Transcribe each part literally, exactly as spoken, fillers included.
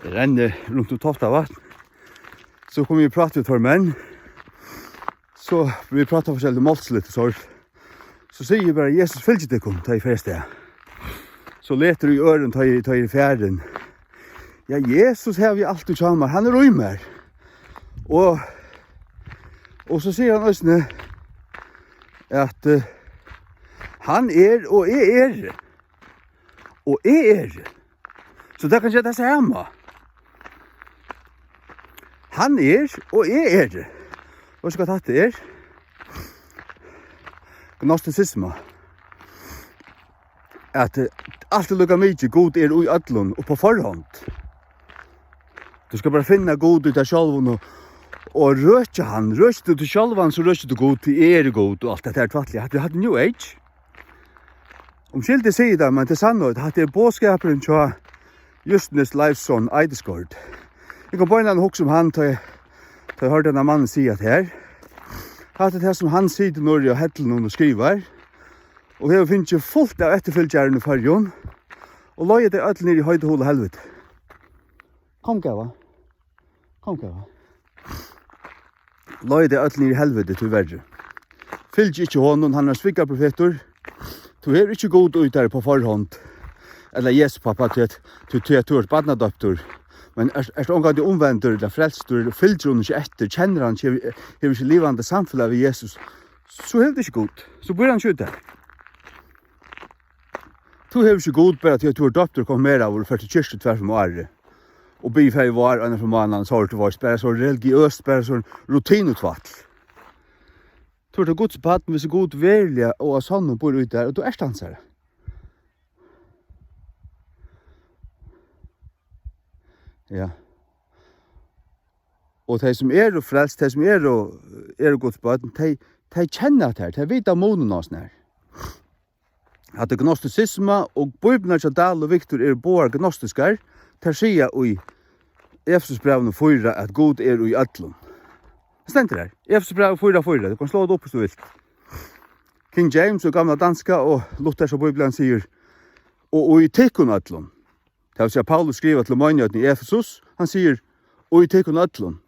Renni rundt um Toftavatn. So kom eg í prát við teir menn. So vit prata forskellig málsligt og sort. So sigi eg bara, "Jesus fylgi tykkum, tá eg fer avstað." So letur í øðrum, tá eg, tá eg er farin. "Ja, Jesus havi eg altíð hjá mær, hann er í mær." Og, og so sigur hann eisini, at, eh, "Hann er, og eg eri." Og eg eri. So tað kann gera tað sama. Hann er, og eg eri. Veitst tú, hvat hatta er? Gnostisisma. At, eh, alt er líka mikið, Gud er í øllum, og på forhånd. Tú skal bara finna Gud í tær sjálvum og, og røkja hann. Røkir tú teg sjálvan, so røkir tú Gud, tí eg eri Gud, og alt hetta her tvætlið. Hatta, hatta er New Age. Umskylda sigi eg tað, men tað er sannheit. Hatta er boðskapurin hjá Justnes Leifsson Eidesgaard. Eg kom beinanvegin at hugsa um hann, tá eg, tá eg hoyrdi hendan mannin siga hatta her. Hatta er tað, sum hann situr niðri á hellinum og skrivar, og hevur fingið fult av eftirfylgjarum í Føroyum, og leiðir tey øll niður í heita hol og helviti. Kom, góða. Kom, góða. Leiðir tey øll niður í helviti, tíverri. Fylg ikki honum, hann er ein svikarprofetur. Tú hevur ikki Gud í tær på forhånd, ella Jesu pápa, tí at, tí, tí at tú ert barnadoyptur. Men ert, ert ongantíð umvendur ella frelstur, og fylgir honum ikki eftir, kennir hann ikki, hevur, hevur ikki livandi samfelag við Jesus, so hevur tú ikki Gud. So býr hann ikki í tær. Tú hevur ikki Gud bara tí at tú ert doyptur og konfirmeraður og fert til kirkju tvær ferðir um árið og biður Faðir vár eina ferð um mánaðin, so ert tú, veitst, bara so religiøst, bara so rutinutvætl. Tú ert Guds barn, hvis Gud veruliga og av sonnum býr í tær, og tú ert hansara. Ja. Og tey, sum eru frelst, tey, sum eru, eru Guds børn, tey, tey kenna tað her, tey vita munin á hesum her. At gnostisisma og Bíbliurnar hjá Dahl og Victor eru báðar gnostiskar, tær siga í Efesusbrævinum fýra, at Gud er í øllum. Tað stendur har. Efesusbrævið fýra fýra, tú kanst sláa tað upp, hvis tú vilt. King James og gamla danska og Luthers og Bíblian sigur, "Og í tykkum øllum." Tað vil siga, Paulus skrivar til meinigheitini í Efesus, hann sigur, "Og í tykkum øllum."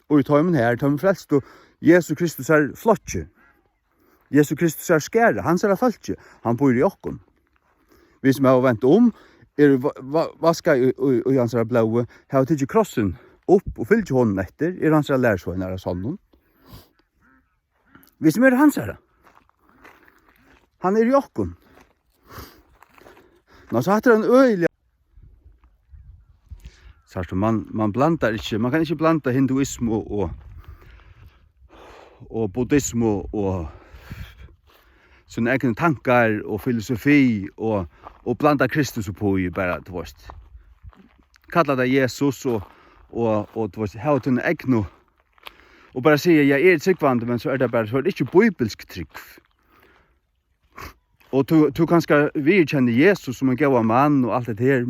Og í teimum her, teimum frelstu, Jesu Kristusar flokki. Jesu Kristusar skara, hansara fólki, hann býr í okkum. Vit, sum hava vent um, eru va-, va-, vaskað í, í, í hansara blóði, hava tikið krossin upp og fylgja honum eftir, eru hansara lærisveinar av sonnum. Vit, sum eru hansara. Hann er í okkum. Ná, so hatta er ein øgiliga, sært tú, man, man blandar ikki, man kann ikki blanda hinduismu og, og, og buddhismu og sínar egnu tankar og filosofi og, og blanda Kristus upp í bara, tú veitst. Kalla tað Jesus og, og, og, tú veitst, hava tína egnu og bara siga, "Ja, eg eri trúgvandi," men so er tað bara, so er tað ikki bíbilsk trúgv. Og tú, tú kanska viðurkennir Jesus sum ein góðan mann og alt hetta her,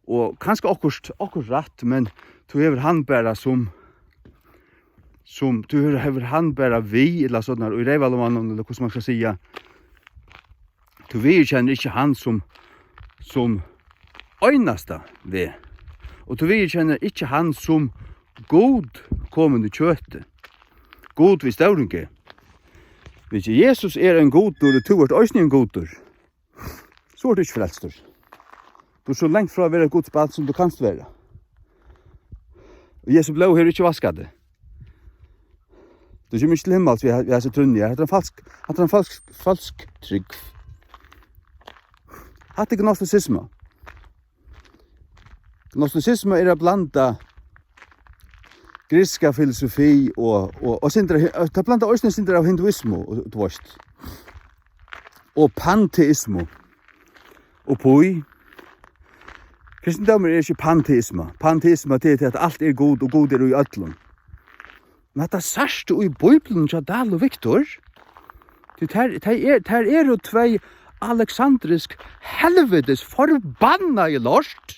og kanska okkurt, okkurt rætt, men tú hevur hann bara sum, sum, tú hevur, hevur hann bara við, ella sovorðið, í reyvalummanum, ella hvussu man skal siga. Tú viðurkennir ikki hann sum, sum einasta veg. Og tú viðurkennir ikki hann sum Gud komin í kjøti. Gud við stórum G. Hvis Jesus er ein gudur, og tú ert eisini ein gudur, so ert tú ikki frelstur. Tú ert so langt frá at vera Guds barn, sum tú kanst vera. Og Jesu blóð hevur ikki vaskað teg. Tú kemur ikki til himmals við, við hasi trúnni her. Hatta er ein falsk, hatta er ein falsk, falsk trúgv. Hatta er gnostisisma. Gnostisisma er at blanda grikska filosofi og, og, og sindur av, tað blanda eisini sindur av hinduismu, og, tú veitst. Og panteismu. Og pí. Kristindómur er ikki panteisma. Panteisma, tað er tað, at alt er Gud, og Gud er í øllum. Men hetta sært tú í Bíbliuni hjá Dahl og Victor. Tí tær, tær er, tær eru tvey aleksandrisk helvitis forbannaði lort.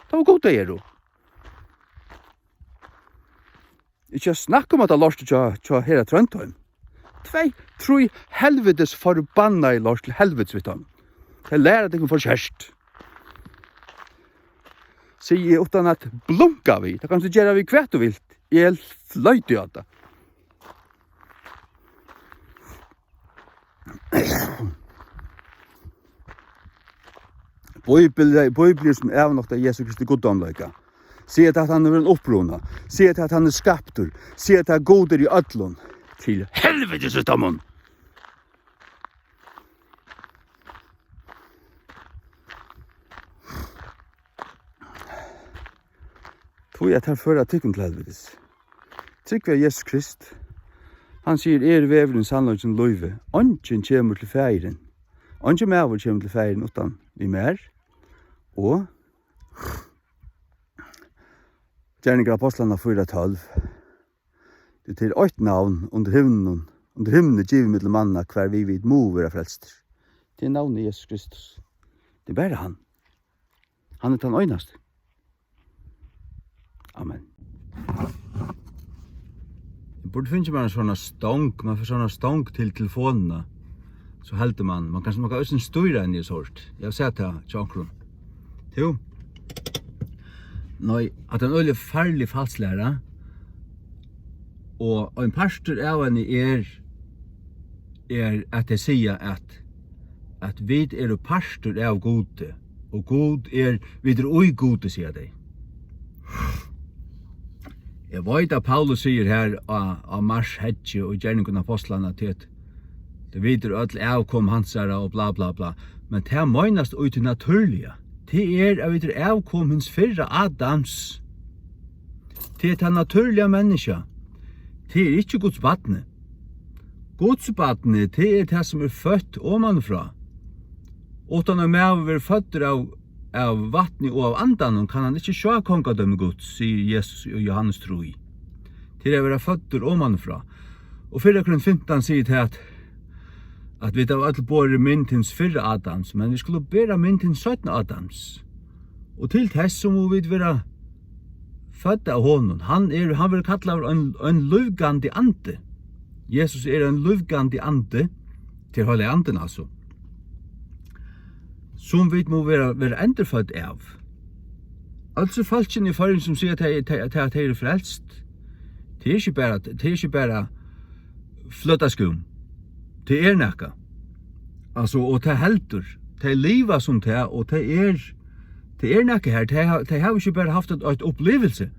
Tað var Gud, tey eru. Ikki at snakka um, at tað lortið hjá, hjá Hera Tróndheim. Tvey, trý helvitis forbannaði lort til helvitis við teimum. Tey læra tykkum for skert. sigi eg uttan at blunka við. Tað kanst tú gera við hvat tú vilt. Eg floyti á tað. Bíbel-, Bíbliur sum avnokta Jesu Kristi guddómleika. Siga tað, at hann hevur ein uppruna. Siga tað, at hann er skaptur. Siga tað, at Gud er í øllum. Til helvitis í teimum. Tí at teir føra tykkum til helvitis. Trúgv á Jesus Krist. Hann sigur: "Eg eri vegurin, sannleikin, lívið. Eingin kemur til Faðirin. Eingin maður kemur til Faðirin uttan við mær." Og Gerningar Ápostlanna fýra tólv. "Tí tað er eitt navn undir himninum, undir himni givið millum manna, hvar við vit mugu vera frelstir. Tað er navnið Jesus Kristus." Tað er bara hann. Hann er tann einasti. Amen. Eg burdi fingið mær ein sovorðna stong, man fær sovorðna stong til telefonina. So heldur man, man kann, man kann eisini stýra henni og sovorðið. Eg havi sæð tað hjá onkrum. Tú? Nei, at ein øgiliga farlig falsklæra, og ein partur av henni er, er at tey siga at, at vit eru partur av Gudi, og Gud er, vit eru í Gudi, siga tey. Eg veit, at Paulus sigur her á, á Mars heggi og í Gerningum Ápostlanna, til at vit eru øll avkom hansara og bla, bla, bla. Men tað meinast í tí natúrliga. Tað er, at vit eru avkom hins fyrra Adams. Tað er tað natúrliga menniskja. Tað er ikki Guds barni. Guds barni, tað er tað, sum er føtt omanfrá. Uttan ein maður verður føddur av, av vatni og av Andanum, kann hann ikki sjá kongadømi Guds, sigur Jesus í Jóhannes trý. Til at vera føddur omanfrá. Og fyrra Korint fimtan sigur tað, at, at vit hava øll borið mynd hins fyrra Adams, men vit skulu bera mynd hins seinna Adams. Og til tess so mugu vit vera fødd av honum. Hann er, hann verður kallaður ein, ein lívgandi andi. Jesus er ein lívgandi andi, til Heilaga Andin, altso, sum vit mugu vera, vera endurfødd av. Altso, fólkini í Føroyum, sum siga, at tey, tey, tey, at tey eru frelst, tað er ikki bara, tað er ikki bara fløtaskúm. Tað er nakað. Altso, og tað heldur. Tey liva sum tað, og tað er, tað er nakað her. Tey ha-, tey hava ikki bara havt eitt, eitt upplivilsi.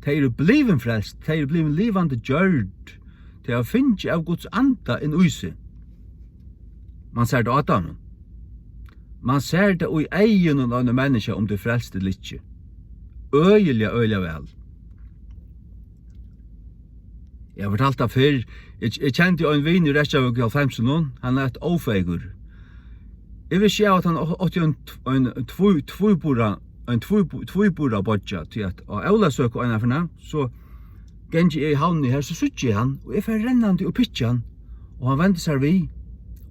Tey eru blivin frelst. Tey eru blivin livandi gjørd. Tey hava fingið av Guds anda inn í seg. Man sær tað á teimum. Man sær tað í eygunum á einum menniskja, um tað er frelst ella ikki. Øgiliga, øgiliga væl. Eg havi fortalt tað fyrr. Eg, eg kendi ein vin í Reykjavík í hálvfemsunum. Hann æt Ófeygur. Eg visti av, at hann á-, átti ein tv-, ein tví-, tvíbura, ein tvíbu-, tvíburabeiggja, tí at á Ólavsøku einaferð, so gangi eg í Havnini her, so síggi eg hann, og eg fari rennandi og pitji hann, og hann vendir sær við,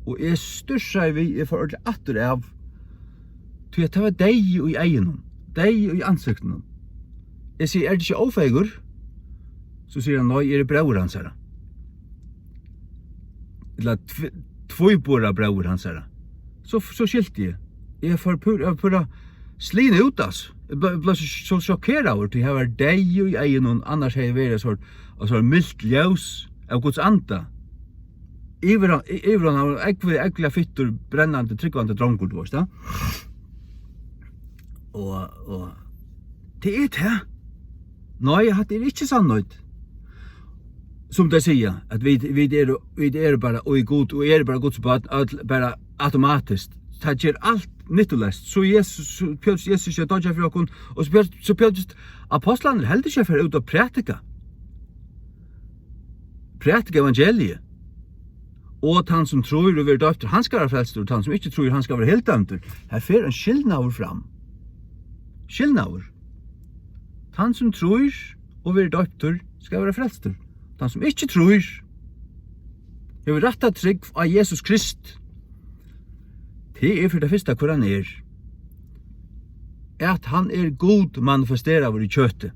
og eg stússaði við, eg fór ordiliga aftur av, tí at tað var deyði í eygunum, deyði í ansiktinum. Eg sigi: "Er tað ikki Ófeygur?" So sigur hann: "Nei, eg eri bróðir hansara." Ella tv-, tvíburabróðir hansara. So, so skilti eg. Eg fór púra, eg var púra sligin út, altso. Eg bleiv, bleiv so, so sjokkeraður, tí har var deyði í eygunum, annars hevði verið so, og so milt ljós av Guds anda. Yvir hann, y-, yvir hann, hann var ógvuliga, ógvuliga fittur, brennandi, trúgvandi drongur, tú veist, ja. Og, og tað er tað. Nei, hatta er ikki sannheit. Sum tey siga, at vit, vit eru, vit eru bara í Gud, og eru bara Guds børn, øll bara automatiskt. Tað ger alt nyttuleyst. So Jesus, so behøvist Jesus ikki at doyggja fyri okkum, og so behøvist, so behøvist ápostlarnir heldur ikki at fara út og prædika. Prædika evangeliið. Og tann sum trýr og verður doyptur, hann skal vera frelstur, og tann sum ikki trýr, hann skal vera hildømdur. Her fer ein skilnaður fram. Skilnaður. Tann sum trýr og verður doyptur, skal vera frelstur. Tann sum ikki trýr, hevur rætta trúgv á Jesus Krist. Tað er fyri tað fyrsta, hvør hann er. At hann er Gud manifesteraður í kjøti.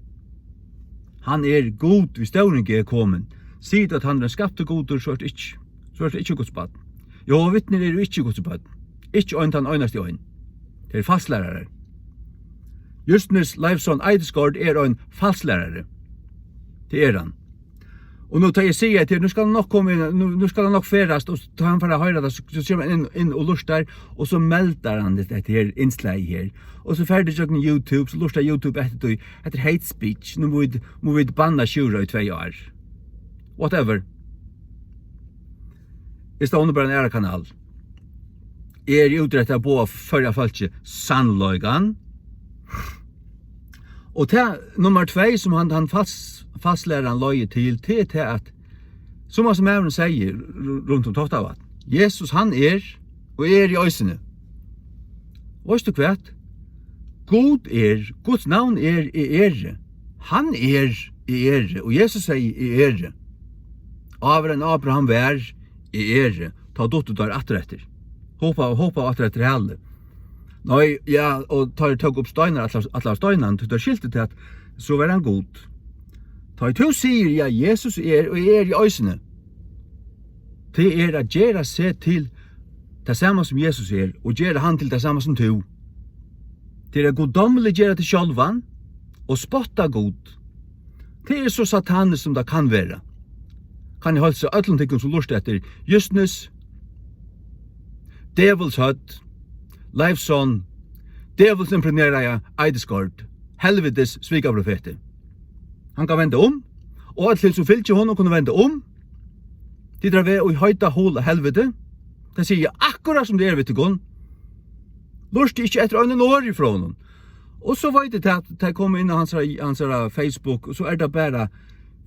Hann er Gud við stórum G komin. Sigur tú, at hann er ein skaptur Gudur, so ert tú ikki, so ert tú ikki Guds barn. Jehovas vitnir eru ikki Guds børn. Ikki ein, tann einasti ein. Tað eru falsklærarar. Justnes Leifsson Eidesgaard er ein falslærari. Tað er hann. Og nú tá eg sigi at her, nú skal hann nokk koma inn, nú, nú skal hann nokk ferðast, og tá hann fer at hoyra tað, so, so kemur hann inn, inn og lurtar, og so meldar hann hetta her innslagið her. Og so fer tað gjøgnum YouTube, so lurtar YouTube eftir tí, hetta er hate speech, nú mugu vit, mugu vit banna Sjúrður í tvey ár. Whatever. Eg stovni bara ein aðra kanal. Eg eri úti eftir at boða Føroya fólki sannleikan. Og tað, nummar tvey, sum hann, hann fals-, falslæran leiðir til, tað er tað, at sum hann, sum maðurin segði, ru-, runt um Toftavatn, Jesus, hann er, og eg eri eisini. Veitst tú hvat? Gud er, Guds navn er, eg eri. Hann er, eg eri. Og Jesus segði, eg eri. Áður enn Abraham var, eg eri. Tá duttu teir aftur eftir. Hopa, hopa aftur eftir hæli. Nei, ja, og teir tóku upp steinar, allar, allar steinar, tí teir skiltu til at so var hann Gud. Tá ið tú sigur, ja, Jesus er, og eg eri eisini. Tað er at gera seg til tað sama sum Jesus er, og gera hann til tað sama sum tú. Tað er at guddómliggera teg sjálvan og spotta Gud. Tað er so sataniskt sum tað kann vera. Kann eg heilsa øllum tykkum sum lurta eftir Justnes, Djevulshøvd, Leifsson, djevulsimpregnerað Eidesgaard, helvitis svikaprofeti. Hann kann venda um, og øll tey sum fylgja honum kunnu venda um. Tit eru á veg í heita hol av helviti. Tað sigi eg akkurát sum tað er við tykkum. Lurtið ikki eftir einum orði frá honum. Og so veit eg tað, tað koma inn á hansara, hansara Facebook, og so er tað bara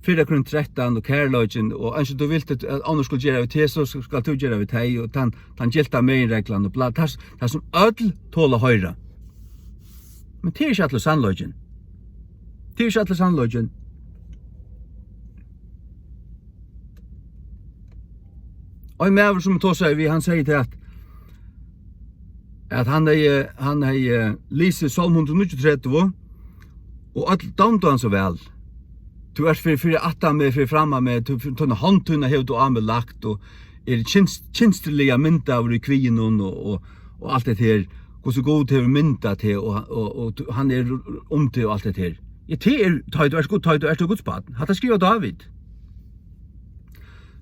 fýra Korint trettan og kærleikin, og eins og tú vilt at onnur skulu gera við teg, so skal tú gera við tey, og tann, tann gylta meginreglan, og bla, tað, tað sum øll tola at hoyra. Men tað er ikki allur sannleikin. Tað er ikki allur sannleikin. Ein maður sum eg tosaði við, hann segði tað, at, at hann hevði, hann hevði lisið Sálm hundrað og níggjuogtretivu, og øll dámdu hann so væl. Tú ert fyri, fyri aftan meg, fyri framman meg, tú, fyri, tína hond tína hevur tú á meg lagt, og er kyns-, kynstiliga myndaður í kviðinum, og, og, og alt hetta her. Hvussu Gud hevur myndað teg, og, og, og tú, hann er um teg, og alt hetta her. Ja, tað er, tá ið tú ert Gud, tá ið tú ert Guds barn. Hatta skrivar Dávid.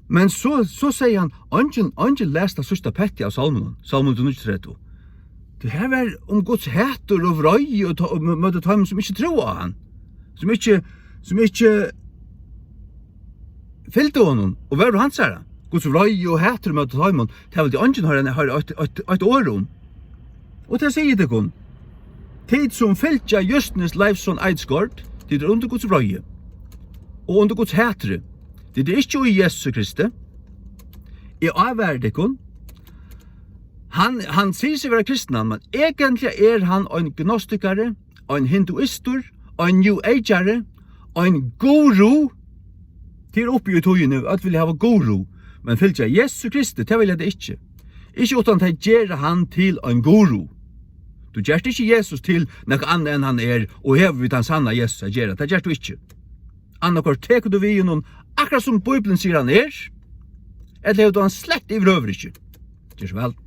Men so, so segði hann, eingin, eingin las tað síðsta pettið av sálminum, Sálm hundrað og níggjuogtretivu. Tí har var um Guds hatur og vreiði og to-, og mø-, móti teimum, sum ikki trúðu á hann, sum ikki, sum ikki fylgdu honum og vóru hansara. Guds vreiði og hatur móti teimum, tað vildi eingin hoyra, hoyra eitt, eitt, eitt orð um. Og tað sigi eg tykkum, tit sum fylgja Justnes Leifsson Eidesgaard, tit eru undir Guds vreiði og undir Guds hatri. Tit eru ikki í Jesu Kristi. Eg ávari tykkum. Hann, hann sigur seg vera kristnan, men eigentliga er hann ein gnostikari, ein hinduistur, ein New Ageri, ein guru. Tað er uppi í tíðini, øll vilja hava guru, men fylgja Jesu Kristi, tað vilja tey ikki. Ikki uttan tey gera hann til ein guru. Tú gert ikki Jesus til nakað annað enn hann er, og hevur við tann sanna Jesus at gera. Tað gert tú ikki. Annaðhvørt tekur tú við honum, akkurát sum Bíblian sigur hann er, ella hevur tú hann slett yvirhøvur ikki. Ger so væl.